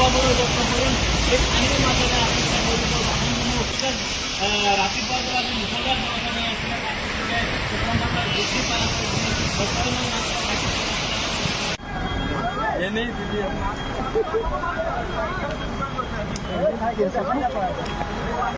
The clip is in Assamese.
দেখুৱাবলৈ যত্ন কৰিম। এই পানীৰ মাজেৰে আচলতে তেওঁলোকৰ বাহনসমূহ ৰাতিপুৱাৰ পৰা যি মুষলধাৰ বৰষুণ হৈ আছিলে, তাৰ গতিকে ক্ৰমান্বয়ে বৃদ্ধি পাই আছে যি পৰিমাণ মাত্ৰা। এনেই দিদি।